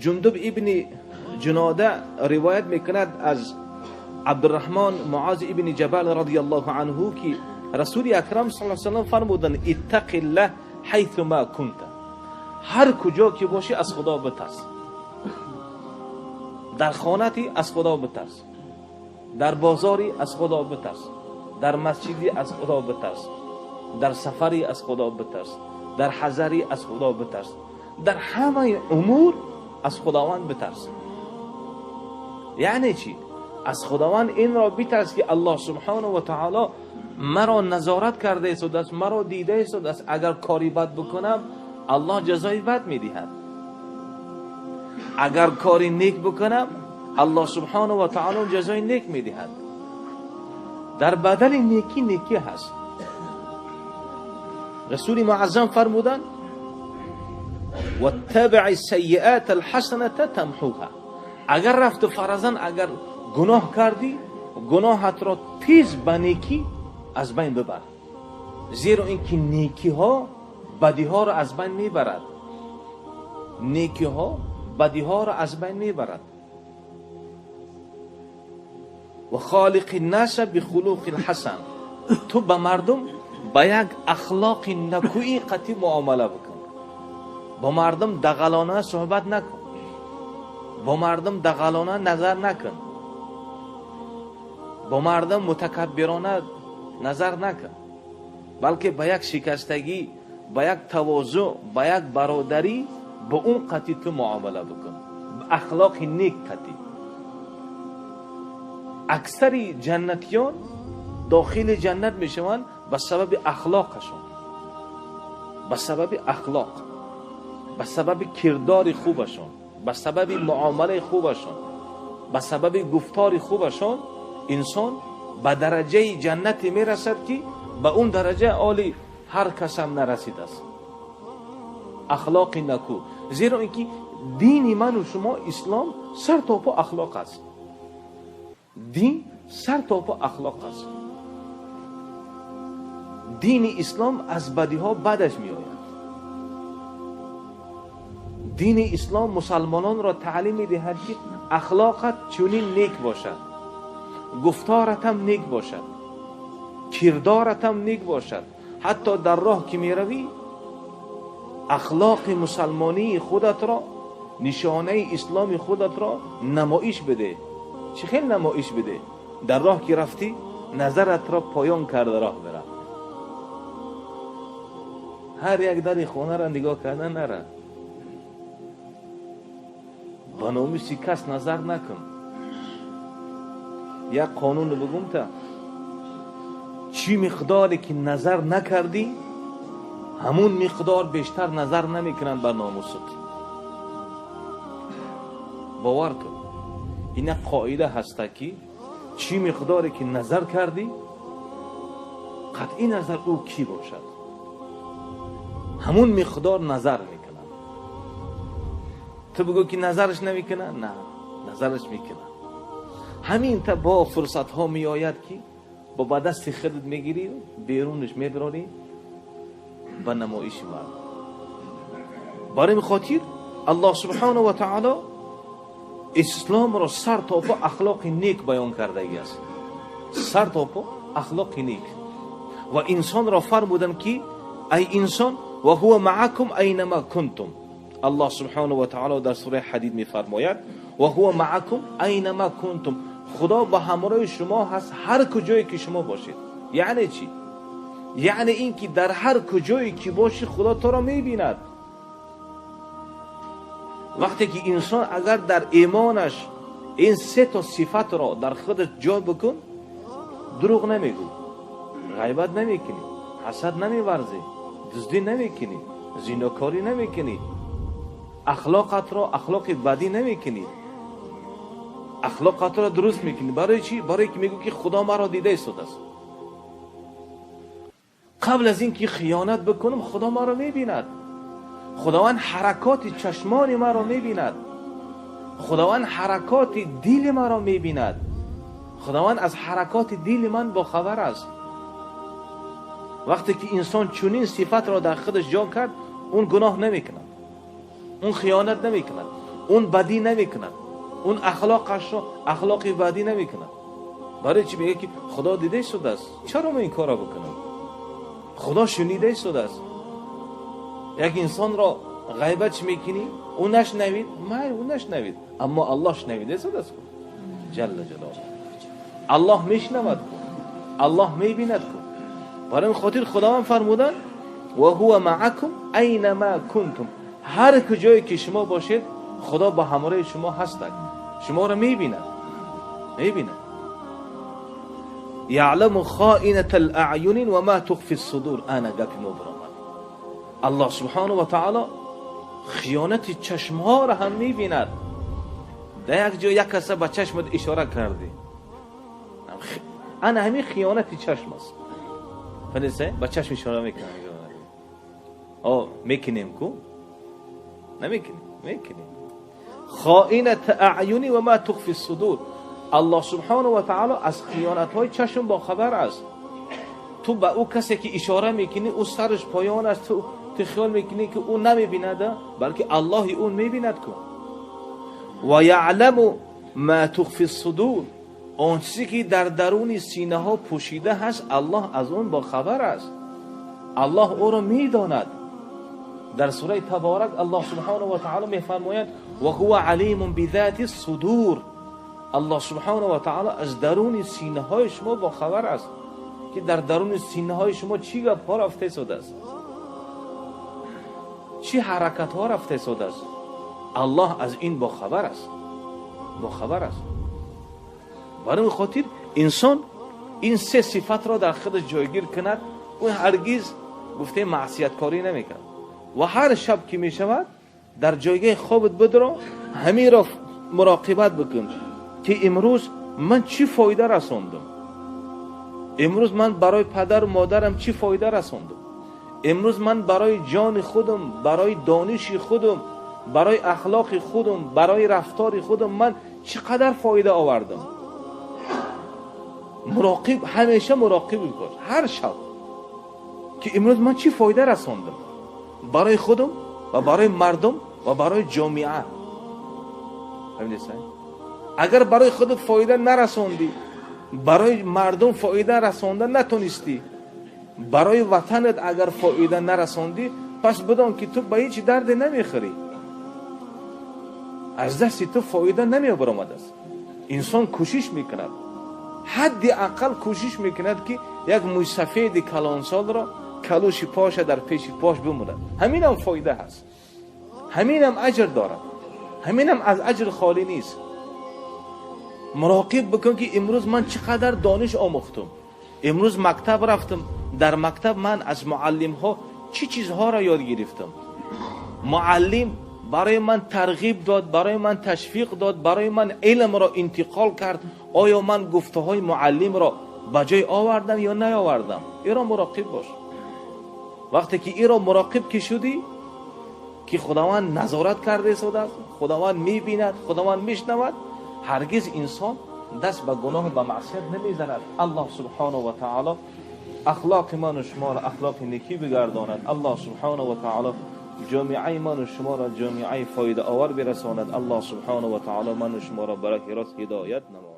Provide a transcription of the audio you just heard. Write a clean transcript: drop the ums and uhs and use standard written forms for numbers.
Ҷундуб ибни Ҷунода ривоят мекунад аз Абдурраҳмон Муоз ибни Ҷабал радиаллоҳу анҳу, ки Расули Акрам саллаллоҳу алайҳи васаллам фармуданд: иттақиллаҳ ҳайсума кунта, ҳар куҷо ки бошӣ аз Худо битарс. Дар хонати аз Худо битарс, дар бозори аз Худо битарс, дар масҷиди аз Худо битарс, дар сафари аз Худо битарс, дар ҳазари аз Худо битарс, дар ҳамаи умур аз Худованд битарс. Яъне чӣ? Аз Худованд инро битарс, ки Аллоҳ субҳонаҳу ва таъоло маро назорат карда истодааст, маро дида истодааст. Агар кори бад бикунам, Аллоҳ ҷазои бад медиҳад. Агар кори нек бикунам, Аллоҳ субҳонаҳу ва таъоло ҷазои нек медиҳад. Дар бадали некӣ некӣ ҳаст. Расули муаззам фармуданд: ваттабиъи сайиат алҳасаната тамҳуҳа. Агар рафту фаразан агар гуноҳ кардӣ, гуноҳатро тез ба некӣ аз байн бибар, зеро ин ки некиҳо бадиҳоро аз байн мебарад. Некиҳо бадиҳоро аз байн мебарад. Ва холиқи наса бихулуқи лҳасан, ту ба мардум ба як ахлоқи накӯӣ қатъӣ муомала бикун. Бо мардум дағалона суҳбат накун, бо мардум дағалона назар накун, бо мардум мутакаббирона назар накун, балки ба як шикастагӣ, ба як тавозӯъ, ба як бародарӣ бо он қатъӣ ту муомала бикун, ба ахлоқи нек қатъӣ. Аксари ҷаннатиён дохили ҷаннат мешаванд ба сабаби ахлоқашон, ба сабаби ахлоқ, ба сабаби кирдори хубашон, ба сабаби муомалаи хубашон, ба сабаби гуфтори хубашон. Инсон ба дараҷаи ҷаннате мерасад, ки ба он дараҷа оли ҳар касам нарасидааст. Ахлоқи накӯ, зеро ин ки дини ману шумо ислом сар то по ахлоқ аст. Дин сар то по ахлоқ аст. Дини ислом аз бадиҳо бадаш меояд. Дини ислом мусалмононро таълим медиҳад, ки ахлоқат чунин нек бошад, гуфторатам нек бошад, кирдоратам нек бошад. Ҳатто дар роҳ ки меравӣ, ахлоқи мусалмонии худатро, нишонаи исломи худатро намоиш биде. Чӣ хел намоиш биде? Дар роҳ ки рафтӣ, назаратро поён карда роҳ бира. Ҳар як дари хонаро нигоҳ карда нара, ба номуси кас назар накун. Як қонунро бигум та: чӣ миқдоре ки назар накардӣ, ҳамун миқдор бештар назар намекунанд бар номусат. Бовар кун, ин як қоида ҳаста, ки чӣ миқдоре ки назар кардӣ, қатъи назар ӯ кӣ бошад, ҳамун миқдор назар мекунад. Ту бигӯ ки назараш намекунад, на, назараш мекунад. Ҳамин та бо фурсатҳо меояд, ки бо ба дасти худат мегирӣ, берунаш мебарорӣ ба намоиши мардум. Барои ин хотир Аллоҳ субҳонаҳу ва таъоло исломро сар то по ахлоқи нек баён кардагӣ аст, сар то по ахлоқи нек. Ва инсонро фармуданд, ки ай инсон, ва ҳува маакум айнама кунтум. Аллоҳ субҳонаҳу ва таъоло дар сураи Ҳадид мефармояд: ва ҳува маакум айнама кунтум, Худо ба ҳамроҳи шумо ҳаст ҳар куҷое ки шумо бошед. Яъне чӣ? Яъне ин ки дар ҳар куҷое ки бошӣ, Худо туро мебинад. Вақте ки инсон агар дар имонаш ин се то сифатро дар худаш ҷо бикун, дурӯғ намегӯ, ғайбат намекунӣ, ҳасад намеварзӣ, дуздӣ намекунӣ, зинокорӣ намекунӣ, ахлоқатро ахлоқи бадӣ намекунӣ, ахлоқатро дуруст мекунӣ. Барои чӣ? Барое ки мегӯ ки Худо маро дида истодааст. Қабл аз ин ки хиёнат бикунам, Худо маро мебинад. Худованд ҳаракоти чашмони маро мебинад, Худованд ҳаракоти дили маро мебинад, Худованд аз ҳаракоти дили ман бохабар аст. Вақте ки инсон чунин сифатро дар худаш ҷо кард, он гуноҳ намекунад. Он хиёнат намекунад, он бадӣ намекунад, он ахлоқашро ахлоқи бадӣ намекунад. Барои чӣ? Мегӯяд, ки Худо дида истодааст, чаро ман ин корро бикунам? Худо шунида истодааст. Як инсонро ғайбат мекунӣ, ӯ нашнавид, майли, ӯ нашнавид, аммо Аллоҳ шунавида истодааст ку, ҷалла ҷалолуҳ. Аллоҳ мешнавад ку, Аллоҳ мебинад ку. Барои ин хотир Худованд фармуданд: ва ҳува маакум айнама кунтум. Ҳар куҷое ки шумо бошед, Худо ба ҳамроҳи шумо ҳастад, шуморо мебинад, мебинад. Яъламу хоинатал аъюни ва ма тухфи ссудур. Ана гапи мо биромад. Аллоҳ субҳонаҳу ва таъоло хиёнати чашмҳоро ҳам мебинад. Дар як ҷо як каса ба чашмат ишора кардӣ, ана ҳамин хиёнати чашм аст. Фаҳмидед? Ба чашм ишора мекунам. О, мекунем ку, намекунем? Мекунем. Хоинат аъюни ва ма тухфи ссудур. Аллоҳ субҳонаҳу ва таъоло аз хиёнатҳои чашм бохабар аст. Ту ба ӯ касе ки ишора мекунӣ, ӯ сараш поён аст, ту хиёл мекунӣ, ки ӯ намебинад, балки Аллоҳи ӯ мебинад ку. Ва яъламу ма тухфи ссудур. Он чизе ки дар даруни синаҳо пӯшида ҳаст, Аллоҳ аз он бохабар аст, Аллоҳ ӯро медонад. Дар сураи Таборак Аллоҳ субҳонаҳу ва таъоло мефармояд: ва ҳува алимун бизати ссудур. Аллоҳ субҳонаҳу ва таъоло аз даруни синаҳои шумо бохабар аст, ки дар даруни синаҳои шумо чӣ гапҳо рафта истодааст, чӣ ҳаракатҳо рафта истодааст. Аллоҳ аз ин бохабар аст, бохабар аст. Барои ин хотир инсон ин се сифатро дар худаш ҷойгир кунад, ӯ ҳаргиз, гуфтем, маъсияткорӣ намекунад. Ва ҳар шаб ки мешавад, дар ҷойгаҳи хобат бидро, ҳаминро муроқибат бикун, ки имрӯз ман чӣ фоида расондум, имрӯз ман барои падару модарам чӣ фоида расондум, имрӯз ман барои ҷони худам, барои дониши худам, барои ахлоқи худам, барои рафтори худам ман чӣ қадар фоида овардам. Муроқиб, ҳамеша муроқиб бош ҳар шаб, ки имрӯз ман чӣ фоида расондам барои худам ва барои мардум ва барои ҷомеа. Фаҳмидед? Агар барои худат фоида нарасондӣ, барои мардум фоида расонда натонистӣ, барои ватанат агар фоида нарасондӣ, пас бидон, ки ту ба ҳеҷ дарде намехӯрӣ, аз дасти ту фоида намебаромадааст. Инсон кӯшиш мекунад, ҳадди ақал кӯшиш мекунад, ки як мӯйсафеди калонсолро калӯши поша дар пеши пош бимонад. Ҳаминам фоида ҳаст, ҳаминам аҷр дорад, ҳаминам аз аҷр холӣ нест. Муроқиб бикун, ки имрӯз ман чӣ қадар дониш омӯхтум, имрӯз мактаб рафтам, дар мактаб ман аз муаллимҳо чӣ чизҳоро ёд гирифтам, муаллим барои ман тарғиб дод, барои ман ташвиқ дод, барои ман илмро интиқол кард. Оё ман гуфтаҳои муаллимро ба ҷой овардам ё наовардам? Иро муроқиб бош. Вақте ки иро муроқиб ки шудӣ, ки Худованд назорат карда истодааст, Худованд мебинад, Худованд мешнавад, ҳаргиз инсон даст ба гуноҳу ба маъсият намезанад. Аллоҳ субҳонаҳу ва таъоло ахлоқи ману шуморо ахлоқи некӣ бигардонад. Аллоҳ субҳонаҳу ва таъоло ҷомеаи ману шуморо ҷомеаи фоидаовар бирасонад. Аллоҳ субҳонаҳу ва таъоло ману шуморо ба роҳи рост ҳидоят намояд.